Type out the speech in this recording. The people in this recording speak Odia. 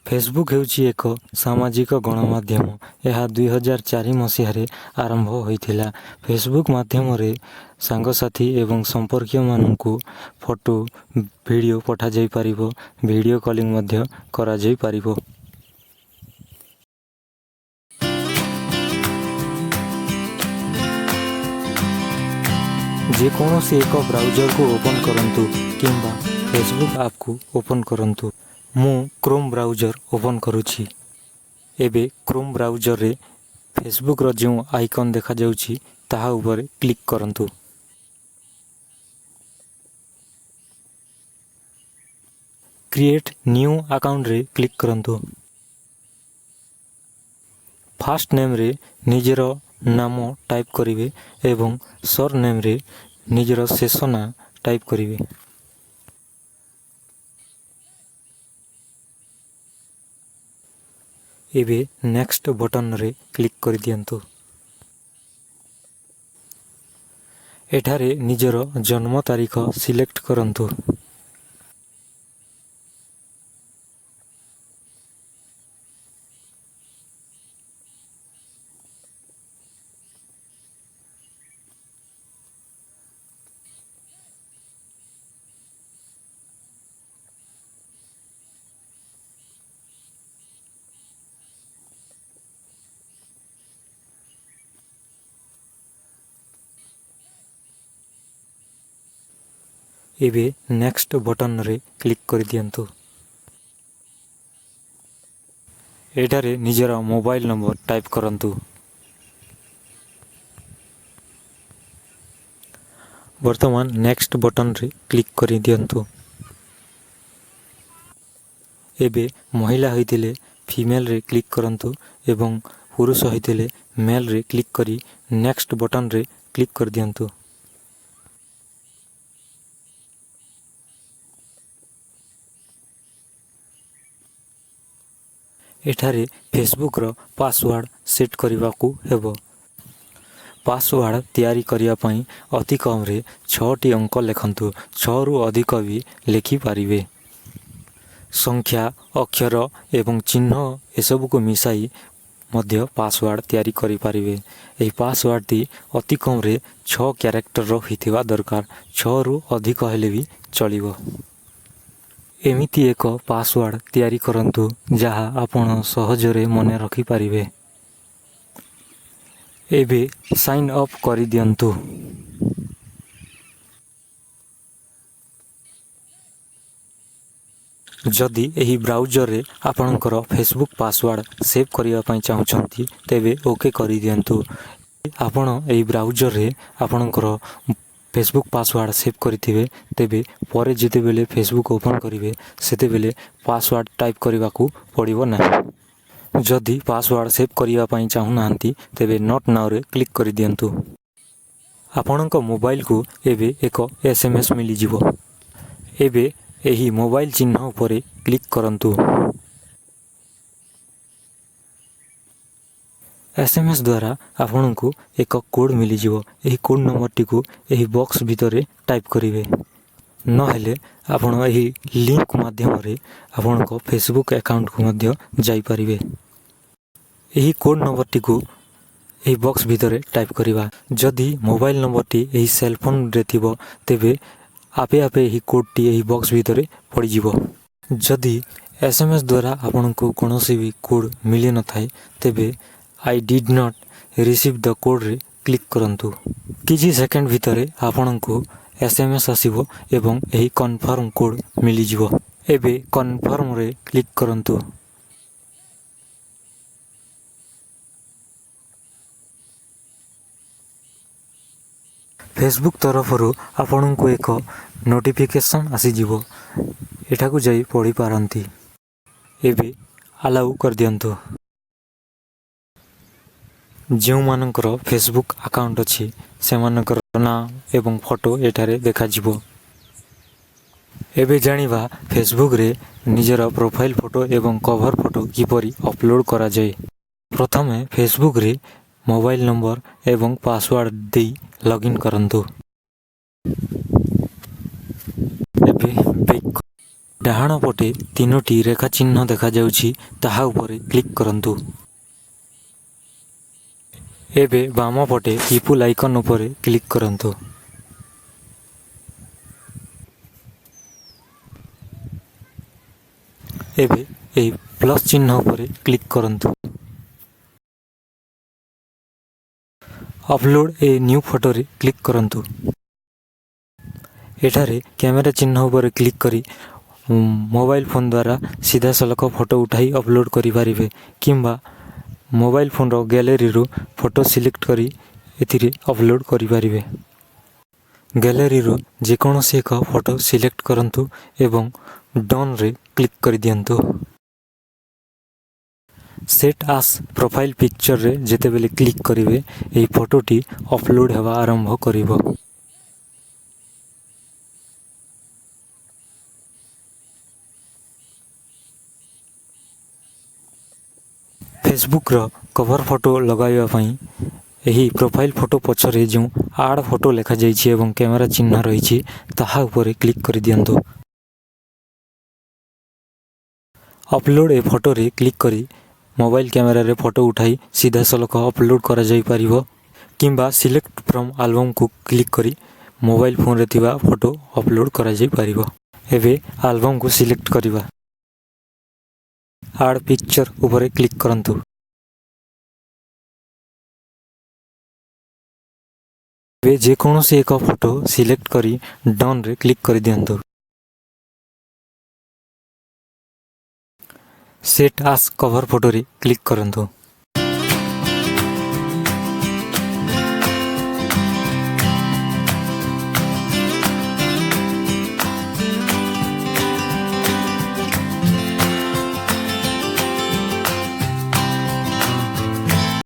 ଫେସବୁକ୍ ହେଉଛି ଏକ ସାମାଜିକ ଗଣମାଧ୍ୟମ। ଏହା 2004 ମସିହାରେ ଆରମ୍ଭ ହୋଇଥିଲା। ଫେସବୁକ୍ ମାଧ୍ୟମରେ ସାଙ୍ଗସାଥି ଏବଂ ସମ୍ପର୍କୀୟମାନଙ୍କୁ ଫଟୋ, ଭିଡ଼ିଓ ପଠାଯାଇପାରିବ, ଭିଡ଼ିଓ କଲିଂ ମଧ୍ୟ କରାଯାଇପାରିବ। ଯେକୌଣସି ଏକ ବ୍ରାଉଜରକୁ ଓପନ୍ କରନ୍ତୁ କିମ୍ବା ଫେସବୁକ୍ ଆପ୍କୁ ଓପନ୍ କରନ୍ତୁ। ମୁଁ କ୍ରୋମ୍ ବ୍ରାଉଜର ଓପନ୍ କରୁଛି। ଏବେ କ୍ରୋମ୍ ବ୍ରାଉଜରରେ ଫେସବୁକ୍ର ଯେଉଁ ଆଇକନ୍ ଦେଖାଯାଉଛି, ତାହା ଉପରେ କ୍ଲିକ୍ କରନ୍ତୁ। କ୍ରିଏଟ୍ ନ୍ୟୁ ଆକାଉଣ୍ଟରେ କ୍ଲିକ୍ କରନ୍ତୁ। ଫାଷ୍ଟ ନେମ୍ରେ ନିଜର ନାମ ଟାଇପ୍ କରିବେ ଏବଂ ସର୍ ନେମ୍ରେ ନିଜର ଶେଷ ନାଁ ଟାଇପ୍ କରିବେ। ଏବେ ନେକ୍ସଟ ବଟନରେ କ୍ଲିକ୍ କରିଦିଅନ୍ତୁ। ଏଠାରେ ନିଜର ଜନ୍ମ ତାରିଖ ସିଲେକ୍ଟ କରନ୍ତୁ। ଏବେ ନେକ୍ସଟ ବଟନରେ କ୍ଲିକ୍ କରିଦିଅନ୍ତୁ। ଏଠାରେ ନିଜର ମୋବାଇଲ ନମ୍ବର ଟାଇପ୍ କରନ୍ତୁ। ବର୍ତ୍ତମାନ ନେକ୍ସଟ ବଟନରେ କ୍ଲିକ୍ କରିଦିଅନ୍ତୁ। ଏବେ ମହିଳା ହୋଇଥିଲେ ଫିମେଲରେ କ୍ଲିକ୍ କରନ୍ତୁ ଏବଂ ପୁରୁଷ ହୋଇଥିଲେ ମେଲ୍ରେ କ୍ଲିକ୍ କରି ନେକ୍ସଟ ବଟନରେ କ୍ଲିକ୍ କରିଦିଅନ୍ତୁ। ଏଠାରେ ଫେସବୁକ୍ର ପାସୱାର୍ଡ଼ ସେଟ୍ କରିବାକୁ ହେବ। ପାସୱାର୍ଡ଼ ତିଆରି କରିବା ପାଇଁ ଅତି କମ୍ରେ ଛଅଟି ଅଙ୍କ ଲେଖନ୍ତୁ। ଛଅରୁ ଅଧିକ ବି ଲେଖିପାରିବେ। ସଂଖ୍ୟା, ଅକ୍ଷର ଏବଂ ଚିହ୍ନ ଏସବୁକୁ ମିଶାଇ ମଧ୍ୟ ପାସୱାର୍ଡ଼ ତିଆରି କରିପାରିବେ। ଏହି ପାସୱାର୍ଡ଼ଟି ଅତି କମ୍ରେ ଛଅ କ୍ୟାରେକ୍ଟରର ହୋଇଥିବା ଦରକାର। ଛଅରୁ ଅଧିକ ହେଲେ ବି ଚଳିବ। ଏମିତି ଏକ ପାସୱାର୍ଡ଼ ତିଆରି କରନ୍ତୁ, ଯାହା ଆପଣ ସହଜରେ ମନେ ରଖିପାରିବେ। ଏବେ ସାଇନ୍ ଅପ୍ କରିଦିଅନ୍ତୁ। ଯଦି ଏହି ବ୍ରାଉଜରରେ ଆପଣଙ୍କର ଫେସବୁକ୍ ପାସୱାର୍ଡ଼ ସେଭ୍ କରିବା ପାଇଁ ଚାହୁଁଛନ୍ତି, ତେବେ ଓକେ କରିଦିଅନ୍ତୁ। ଆପଣ ଏହି ବ୍ରାଉଜରରେ ଆପଣଙ୍କର ଫେସବୁକ୍ ପାସୱାର୍ଡ଼ ସେଭ୍ କରିଥିବେ, ତେବେ ପରେ ଯେତେବେଳେ ଫେସବୁକ୍ ଓପନ୍ କରିବେ, ସେତେବେଳେ ପାସୱାର୍ଡ଼ ଟାଇପ୍ କରିବାକୁ ପଡ଼ିବ ନାହିଁ। ଯଦି ପାସୱାର୍ଡ଼ ସେଭ୍ କରିବା ପାଇଁ ଚାହୁଁନାହାନ୍ତି, ତେବେ not ନାଉରେ କ୍ଲିକ୍ କରିଦିଅନ୍ତୁ। ଆପଣଙ୍କ ମୋବାଇଲକୁ ଏବେ ଏକ ଏସ୍ଏମ୍ଏସ୍ ମିଳିଯିବ। ଏବେ ଏହି ମୋବାଇଲ ଚିହ୍ନ ଉପରେ କ୍ଲିକ୍ କରନ୍ତୁ। ଏସ୍ଏମ୍ଏସ୍ ଦ୍ୱାରା ଆପଣଙ୍କୁ ଏକ କୋଡ଼୍ ମିଳିଯିବ। ଏହି କୋଡ଼୍ ନମ୍ବରଟିକୁ ଏହି ବକ୍ସ ଭିତରେ ଟାଇପ୍ କରିବେ, ନହେଲେ ଆପଣ ଏହି ଲିଙ୍କ ମାଧ୍ୟମରେ ଆପଣଙ୍କ ଫେସବୁକ୍ ଆକାଉଣ୍ଟକୁ ମଧ୍ୟ ଯାଇପାରିବେ। ଏହି କୋଡ଼୍ ନମ୍ବରଟିକୁ ଏହି ବକ୍ସ ଭିତରେ ଟାଇପ୍ କରିବା। ଯଦି ମୋବାଇଲ ନମ୍ବରଟି ଏହି ସେଲ୍ ଫୋନ୍ରେ ଥିବ, ତେବେ ଆପେ ଆପେ ଏହି କୋଡ଼୍ଟି ଏହି ବକ୍ସ ଭିତରେ ପଡ଼ିଯିବ। ଯଦି ଏସ୍ଏମ୍ଏସ୍ ଦ୍ୱାରା ଆପଣଙ୍କୁ କୌଣସି ବି କୋଡ଼୍ ମିଳିନଥାଏ, ତେବେ "I did not receive the" କୋଡ଼୍ରେ click କରନ୍ତୁ। କିଛି ସେକେଣ୍ଡ ଭିତରେ ଆପଣଙ୍କୁ ଏସ୍ଏମ୍ଏସ୍ ଆସିବ ଏବଂ ଏହି କନଫର୍ମ କୋଡ଼୍ ମିଳିଯିବ। ଏବେ କନଫର୍ମରେ କ୍ଲିକ୍ କରନ୍ତୁ। ଫେସବୁକ୍ ତରଫରୁ ଆପଣଙ୍କୁ ଏକ ନୋଟିଫିକେସନ୍ ଆସିଯିବ। ଏଠାକୁ ଯାଇ ପଢ଼ିପାରନ୍ତି। ଏବେ ଆଲାଉ କରିଦିଅନ୍ତୁ। ଯେଉଁମାନଙ୍କର ଫେସବୁକ୍ ଆକାଉଣ୍ଟ ଅଛି, ସେମାନଙ୍କର ନାଁ ଏବଂ ଫଟୋ ଏଠାରେ ଦେଖାଯିବ। ଏବେ ଜାଣିବା ଫେସବୁକ୍ରେ ନିଜର ପ୍ରୋଫାଇଲ୍ ଫଟୋ ଏବଂ କଭର୍ ଫଟୋ କିପରି ଅପଲୋଡ଼ କରାଯାଏ। ପ୍ରଥମେ ଫେସବୁକ୍ରେ ମୋବାଇଲ ନମ୍ବର ଏବଂ ପାସୱାର୍ଡ଼ ଦେଇ ଲଗ୍ଇନ୍ କରନ୍ତୁ। ଏବେ ବ୍ୟାକ୍ ଡାହାଣ ପଟେ ତିନୋଟି ରେଖା ଚିହ୍ନ ଦେଖାଯାଉଛି, ତାହା ଉପରେ କ୍ଲିକ୍ କରନ୍ତୁ। ଏବେ ବାମ ପଟେ ପିପୁଲ୍ ଆଇକନ୍ ଉପରେ କ୍ଲିକ୍ କରନ୍ତୁ। ଏବେ ଏହି ପ୍ଲସ୍ ଚିହ୍ନ ଉପରେ କ୍ଲିକ୍ କରନ୍ତୁ। ଅପଲୋଡ଼ ଏ ନ୍ୟୁ ଫଟୋରେ କ୍ଲିକ୍ କରନ୍ତୁ। ଏଠାରେ କ୍ୟାମେରା ଚିହ୍ନ ଉପରେ କ୍ଲିକ୍ କରି ମୋବାଇଲ ଫୋନ୍ ଦ୍ୱାରା ସିଧାସଳଖ ଫଟୋ ଉଠାଇ ଅପଲୋଡ଼ କରିପାରିବେ କିମ୍ବା ମୋବାଇଲ ଫୋନ୍ର ଗ୍ୟାଲେରୀରୁ ଫଟୋ ସିଲେକ୍ଟ କରି ଏଥିରେ ଅପଲୋଡ଼ କରିପାରିବେ। ଗ୍ୟାଲେରୀରୁ ଯେକୌଣସି ଏକ ଫଟୋ ସିଲେକ୍ଟ କରନ୍ତୁ ଏବଂ ଡନ୍ରେ କ୍ଲିକ୍ କରିଦିଅନ୍ତୁ। ସେଟ୍ ଆସ୍ ପ୍ରୋଫାଇଲ୍ ପିକ୍ଚରରେ ଯେତେବେଳେ କ୍ଲିକ୍ କରିବେ, ଏହି ଫଟୋଟି ଅପଲୋଡ଼ ହେବା ଆରମ୍ଭ କରିବ। ଫେସବୁକ୍ର କଭର୍ ଫଟୋ ଲଗାଇବା ପାଇଁ ଏହି ପ୍ରୋଫାଇଲ୍ ଫଟୋ ପଛରେ ଯେଉଁ ଆଡ଼୍ ଫଟୋ ଲେଖାଯାଇଛି ଏବଂ କ୍ୟାମେରା ଚିହ୍ନ ରହିଛି, ତାହା ଉପରେ କ୍ଲିକ୍ କରିଦିଅନ୍ତୁ। ଅପଲୋଡ଼ ଏ ଫଟୋରେ କ୍ଲିକ୍ କରି ମୋବାଇଲ କ୍ୟାମେରାରେ ଫଟୋ ଉଠାଇ ସିଧାସଳଖ ଅପଲୋଡ଼ କରାଯାଇପାରିବ କିମ୍ବା ସିଲେକ୍ଟ ଫ୍ରମ୍ ଆଲବମ୍କୁ କ୍ଲିକ୍ କରି ମୋବାଇଲ ଫୋନ୍ରେ ଥିବା ଫଟୋ ଅପଲୋଡ଼ କରାଯାଇପାରିବ। ଏବେ ଆଲବମ୍କୁ ସିଲେକ୍ଟ କରିବା। ଆଡ଼୍ ପିକ୍ଚର ଉପରେ କ୍ଲିକ୍ କରନ୍ତୁ। ଏବେ ଯେକୌଣସି ଏକ ଫଟୋ ସିଲେକ୍ଟ କରି ଡନ୍ରେ କ୍ଲିକ୍ କରିଦିଅନ୍ତୁ। ସେଟ୍ ଆସ୍ କଭର୍ ଫଟୋରେ କ୍ଲିକ୍ କରନ୍ତୁ।